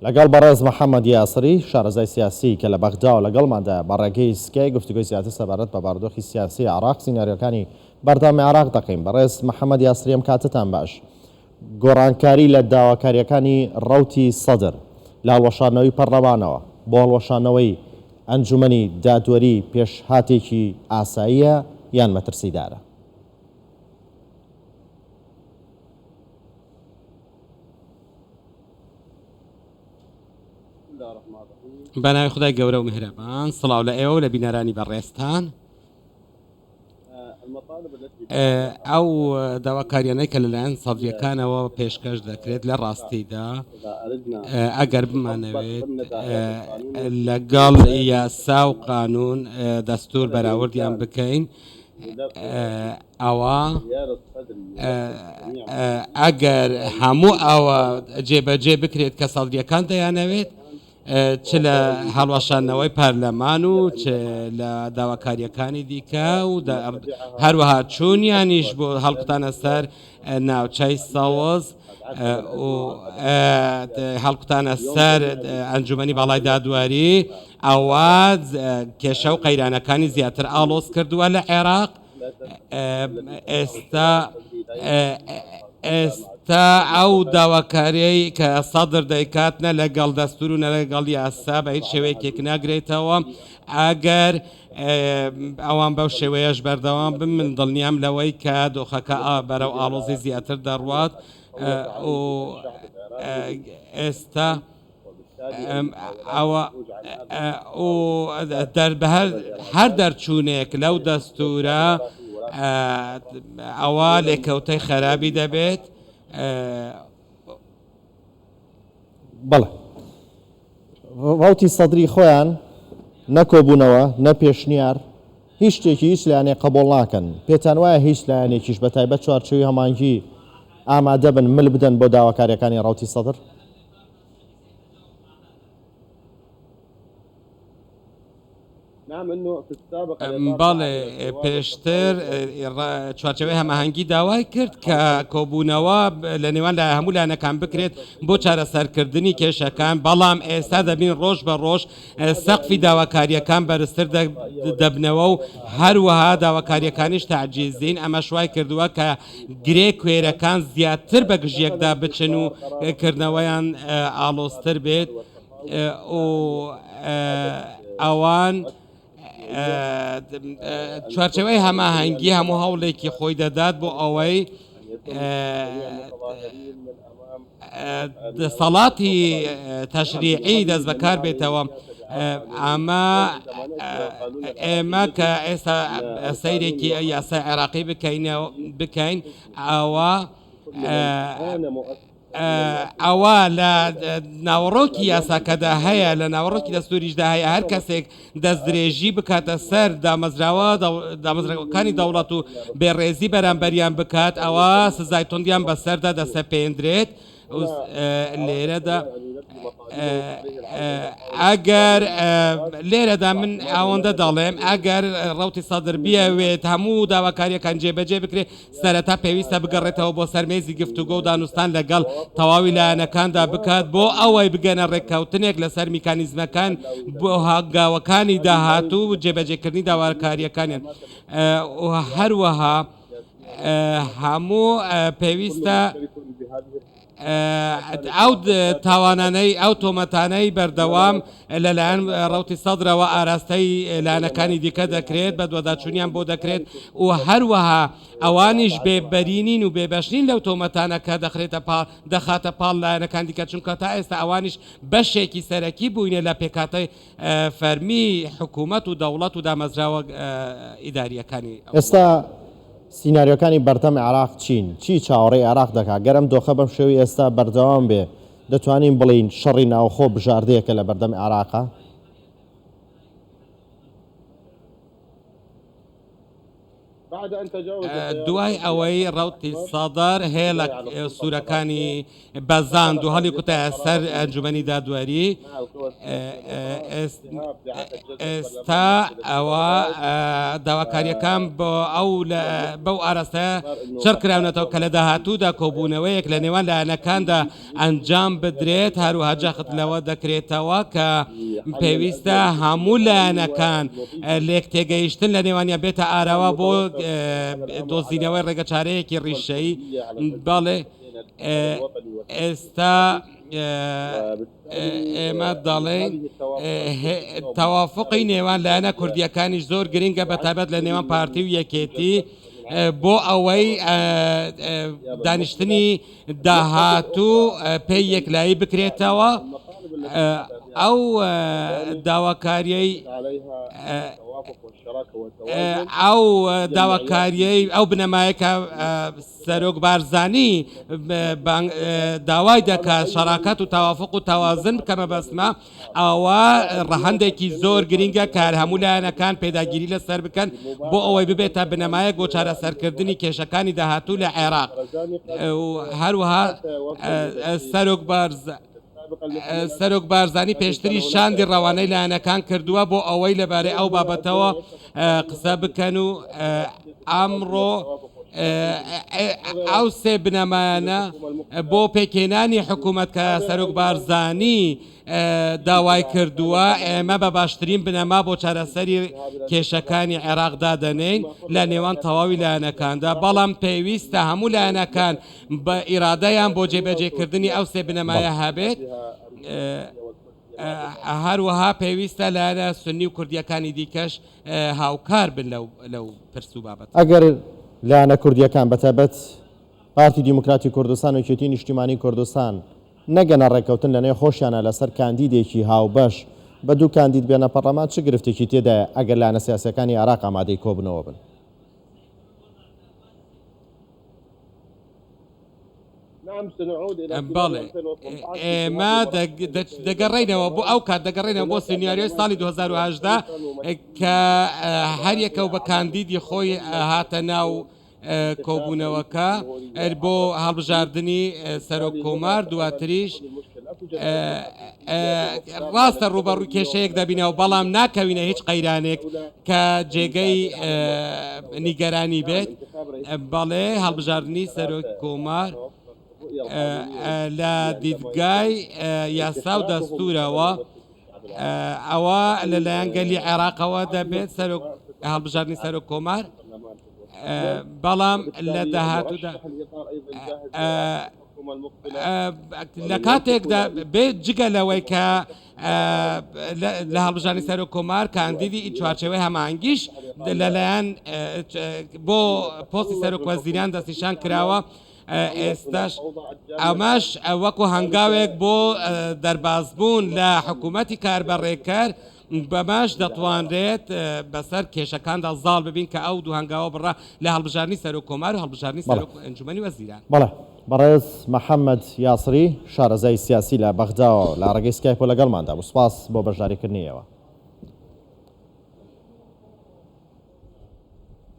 لەگەڵ بەڕێز محەمەد یاسری، شارەزای سیاسی کە لە بەغداوە لەگەڵماندایە بە ڕێگەی سکای گفتوگۆی زیاتر سەبارەت بە بارودۆخی سیاسی عێراق، سیناریۆکانی بەردەوامی عێراق دەکەین. بەڕێز محەمەد یاسری ئەم کاتەتان باش. گۆڕانکاری لە داواکارییەکانی ڕەوتی سەدر لە هەڵوەشاندنەوەی پەرلەمانەوە بۆ هەڵوەشاندنەوەی ئەنجومەنی دادوەری پێشهاتێکی ئاساییە یان مەترسیدارە؟ بە ناوی خودای گەورە و میهرەبان سڵاو لە ئێوە و لە بینەرانی بەڕێزتان. ئەو داواکاریانەی کە لەلایەن سەدریەکانەوە پێشکەش دەکرێت لە ڕاستیدا ئەگەر بمانەوێت لەگەڵ یاسا و قانون دەستور بەراوردیان بکەین ئەوە ئەگەر هەموو ئەوە جێبەجێ بکرێت کە سەدریەکان دەیانەوێت چ لە هەڵوەشاندنەوەی پەرلەمان و چ لە داواکارییەکانی دیکە و هەروەها چوونیانیش بۆ هەڵکوتانە سەر ناوچەی سەوز و هەڵکوتانە سەر ئەنجومەنی باڵای دادوەری ئەوە کێشە و قەیرانەکانی زیاتر ئاڵۆز کردووە لە عێراق. ئێستا ئێستا ئەو داواکاریەی کە سەدر دەیکات نە لەگەڵ دەستور و نە لەگەڵ یاسا بە هیچ شێوەیەکێک ناگرێتەوە ئەگەر ئەوان بەو شێوەیەش بەردەوام بن من دڵنیام لەوەی کە دۆخەکە بەرەو ئاڵۆزی زیاتر دەڕوات و ئێستا ئەوە هەر دەرچوونێک لەو دەستوورە ئەوە لێکەوتەی خەرابی دەبێت. بەڵێ ڕەوتی سەدری خۆیان نە کۆبوونەوە نە پێشنیار هیچ شتێکی هیچ لایەنێک قبوڵ ناکەن پێتان وایە هیچ لایەنێکیش بە تایبەت چوارچێوی هەماهەنگی ئامادە بن مل بدەن بۆ داواکاریەکانی ڕەوتی سەدر؟ بەڵێ پێشتر چوارچێوەی هەماهەنگی داوای کرد کە کۆبوونەوە لە نێوان لە هەموو لایەنەکان بکرێت بۆ چارەسەرکردنی کێشەکان، بەڵام ئێستا دەبین ڕۆژ بە ڕۆژ سەقفی داواکارییەکان بەرزتر دەبنەوە و هەروەها داواکارییەکانیش تەعجیزین، ئەمەش وای کردووە کە گرێ کوێرەکان زیاتر بە گژیەکدا بچن و کردنەوەیان ئاڵۆزتر بێت و ئەوان چوارچێوەی هەماهەنگی هەموو هەوڵێکی خۆی دەدات بۆ ئەوەی دەسەڵاتی تەشریعی دەست بەکار بێتەوە ئەمە ئێمە کە ئێستا سەیرێکی یاسای عێراقی بکەینەوە بکەین ئەوە ئەوە لە ناوەڕۆکی یاساکەدا هەیە لە ناوەڕۆکی دەستوریشدا هەیە هەر کەسێک دەستدرێژی بکاتە سەر دامەزراوە دامەزراوەکانی دەوڵەت و بێڕێزی بەرامبەریان بکات ئەوە سزای توندیان بەسەردا دەسەپێندرێت لێرەدا ئەگەر لێرەدا من ئەوەندە دەڵێم ئەگەر ڕوتی سەدر بیەوێت هەموو داواکاریەکان جێبەجێ بکرێت سەرەتا پێویستە بگەڕێتەوە بۆ سەر مێزی گفتوگۆ و دانوستان لەگەڵ تەواوی لایەنەکاندا بکات بۆ ئەوەی بگەنە ڕێککەوتنێک لەسەر میکانیزمەکان بۆ هەنگاوەکانی داهاتوو و جێبەجێکردنی داواکارییەکانیان و هەروەها هەموو پێویستە ئەو تاوانانەی ئەو تۆمەتانەی بەردەوام لەلایەن ڕەوتی سەدرەوە ئاراستەی لایەنەکانی دیکە دەکرێت بەدواداچوونیان بۆ دەکرێت و هەروەها ئەوانیش بێبەری نین و بێبەش نین لەو تۆمەتانە کە دەخرێتە پاڵ دەخاتە پاڵ لایەنەکان دیکە چونکە تا ئێستا ئەوانیش بەشێکی سەرەکی بووینە لە پێکهاتەی فەرمی حکوومەت و دەوڵەت و دامەزراوە ئیدارییەکانی ئەو ئێستا سیناریۆکانی بەردەم عێراق چین؟ چی چاوەڕێی عێراق دەکات؟ گەر ئەم دۆخە بەم شێوەی ئێستا بەردەوام بێ، دەتوانین بڵێین شەڕی ناوخۆ بژاردەیەکە لە بەردەم عێراقا؟ دوای ئەوەی ڕەوتی سەدر هێڵە سوورەکانی بەزاند و هەڵیکوتایە سەر ئەنجومەنی دادوەری، ئێستا ئەوە داواکارییەکان بۆ ئەو بەو ئاراستەیە چڕ کراونەتەوە کە لە داهاتوودا کۆبوونەوەیەک لە نێوان لایەنەکاندا ئەنجام بدرێت، هەروەها جەخت لەوە دەکرێتەوە کە پێویستە هەموو لایەنەکان لێکتێگەیشتن لە نێوانیان بێتە ئاراوە بۆ دۆزینەوەی ڕێگەچارەیەکی ڕیشەیی. بەڵێ ئێستا ئێمە دەڵێین تەوافقی نێوان لایەنە کوردییەکانیش زۆر گرنگە بە تایبەت لە نێوان پارتی و یەکێتی بۆ ئەوەی دانیشتنی داهاتوو پێی یەکلایی بکرێتەوە ئەو داواکاریەی ئەو داواکاریەی ئەو بنەمایە کە سەرۆک بارزانی داوای دەکات شەراکەت و تەوافق و تەوازن بکە مەبەستمە ئەوە ڕەهەندێکی زۆر گرنگە کە هەموو لایەنەکان پێداگیری لەسەر بکەن بۆ ئەوەی ببێتە بنەمایەک بۆ چارەسەرکردنی کێشەکانی داهاتوو لە عێراق و هەروەها سەرۆک بارز سەرۆک بارزانی پێشتری شاندی ڕەوانەی لایەنەکان کردووە بۆ ئەوەی لەبارەی ئەو بابەتەوە قسە بکەن و ئەمڕۆ ئەو سێ بنەمایانە بۆ پێکهێنانی حکوومەت کە سەرۆک بارزانی داوای کردووە، ئێمە بە باشترین بنەما بۆ چارەسەری کێشەکانی عێراق دادەنێین لە نێوان تەواوی لایەنەکاندا، بەڵام پێویستە هەموو لایەنەکان بە ئیرادەیان بۆ جێبەجێکردنی ئەو سێ بنەمایە هەبێت. هەروەها پێویستە لایەنە سوننی و کوردییەکانی دیکەش هاوکار بن لەو پرس و بابەتە. ئەگەر لایەنە کوردییەکان بەتایبەت پارتی دیموکراتی کوردستان و یەکێتی نیشتیمانی کوردستان نەگەنە ڕێککەوتن لەنێو خۆشیانا لەسەر کاندیدێکی هاوبەش بە دوو کاندید بێنە پەڕلەمان چ گرفتێکی تێدایە ئەگەر لایەنە سیاسیەکانی عێراق ئامادەی کۆبونەوە بن؟ بەڵێ ئێمە دەگەڕێینەوە بۆ ئەو کات دەگەڕێینەوە بۆ سیناریۆی ساڵی 2018 کە هەریەکە و بە کاندیدی خۆی هاتە ناو کۆبوونەوەکە بۆ هەڵبژاردنی سەرۆک کۆمار دواتریش ڕاستە ڕووبەڕووی کێشەیەک دەبینەوە بەڵام ناکەوینە هیچ قەیرانێک کە جێگەی نیگەرانی بێت بەڵێ هەڵبژاردنی سەرۆک کۆمار لە دیدگای یاسا و دەستورەوە ئەوە لەلایەن گەلی عێراقەوە دەبێت سەرۆک هەڵبژاردنی سەرۆک کۆمار بەڵام لە داهاتوودا لە کاتێکدا بێ جگە لەوەی کە لە هەڵبژانی سەرۆک کۆمار کاندیدی چوارچێوەی هەماهەنگیش لەلایەن بۆ پۆستی سەرۆک وەزیران دەستنیشان کراوە ئێستاش ئەمەش وەکو هەنگاوێک بۆ دەربازبوون لە حکوومەتی کاربەڕێکەر بەمەش دەتوانرێت بەسەر کێشەکاندا زاڵ ببین کە ئەو دوو هەنگاوە بڕە لە هەڵبژاردنی سەرۆک کۆمار و هەڵبژاردنی سەرۆک ئەنجومەنی وەزیران. بەڵێ بەڕێز محەمەد یاسری شارەزای سیاسی لە بەغداوە لە ڕێگەی سکایپەوە لەگەڵماندا بوو سوپاس بۆ بەشداریکردنی ئێوە.